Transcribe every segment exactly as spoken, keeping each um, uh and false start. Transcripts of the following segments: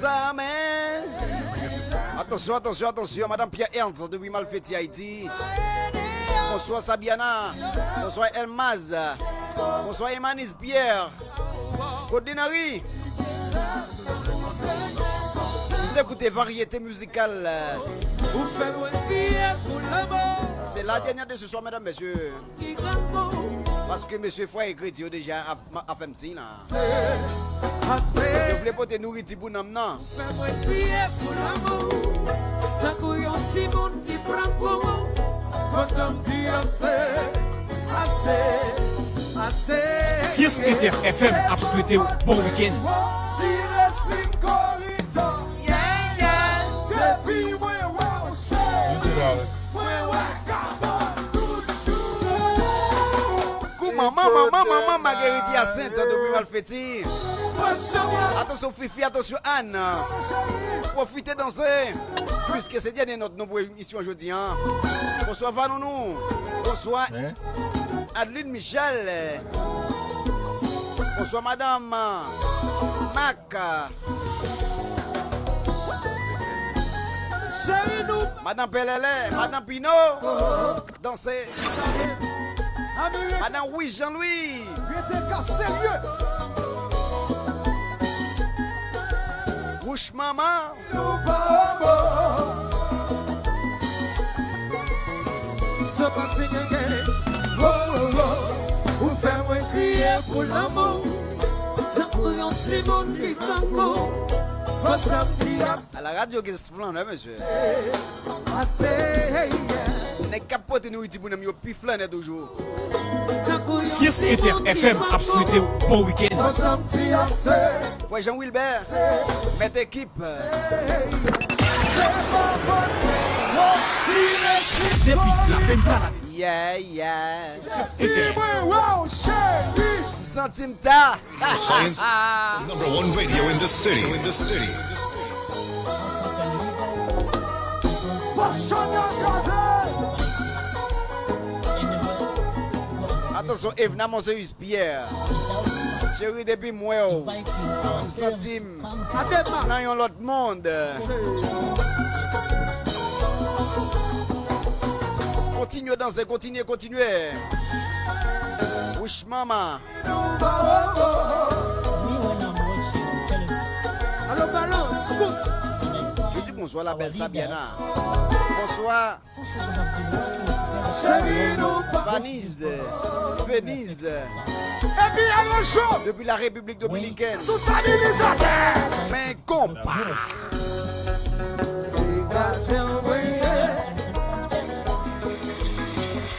Sa men. Atansyon, atansyon, atansyon, Madanm Pierre Ernst depi Malfeti, Ayiti. Bonswa Sabiana. Bonswa Elmaz. Bonswa Emanis Pierre. Kodeline Henry. Zis ekoute varyete mizikal. Ou fè mwen kriye pou lanmou. Se la dènyè de ce soir, medam, mesye. Paske mesye fwa e kredi yo deja ap, ap fè m siy la. Yo vle pote nouriti pou nanm nan. Fè mwen kriye pou lanmou. Tankou yon timoun ki pran kou. Fò sa m di ase, ase, ase. Six Inter F M ap swete w bon wikenn. Si lespri m korije, yeah, yeah. Depi mwen wè w cheri, mwen wè Gabon tout jou. Kouman, manman, manman, manman, Marguerite Hyacinthe, depi Malfeti. Atansyon, Fifi, atansyon, Ann. Pwofite danse. Piske se dènye nòt nou pou emisyon jodi a. Bonswa, Vanounou. Bonswa, Adeline Michel. Bonswa, Madanm Mac. Madanm Pèlèlè, Madanm Pino. Danse. Madanm Wi Jean Louis. Rete ka serye. Wouch manman. Nou pa anmò. Sa pase gengen. Wo, wo, wo. Ou fè mwen kriye pou lanmou. Tankou yon timoun ki tankou. Fò sa m di ase. A la radyo gen flannè, mesye. Ase, yeah. Nèg k ap pote nouriti pou nanm yo pi flannè toujou. Six Inter F M ap swete w bon wikenn. Fò sa m di ase. Frè Jean Wilbert, mèt ekip. Depi la Pennsylvanie. Yeah, yeah. Six Inter. M santi m ta. Science, the number one radio in the city. In the city. Atansyon, Evna Monseus Pierre. Cheri, depi m wè w, m santi m nan yon lòt mond. Kontinye danse, kontinye, kontinye. Wouch manman. Alo, balans, kout. Je dis bonsoir la belle Sabiana. Bonswa. Cheri, nou pa Vaniz, Veniz. Epi alo cho. Depi la Repiblik Dominikèn. Sou stabilizatè. Men konpa. Siga te anvoye.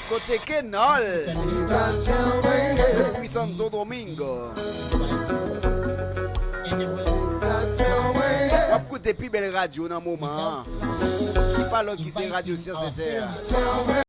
Kote Kenòl? Siga te anvoye. Depi Santo Domingo. Siga te anvoye. W ap koute pi bèl radyo nan moman an. Ki pa lòt ki se Radyo Science Inter.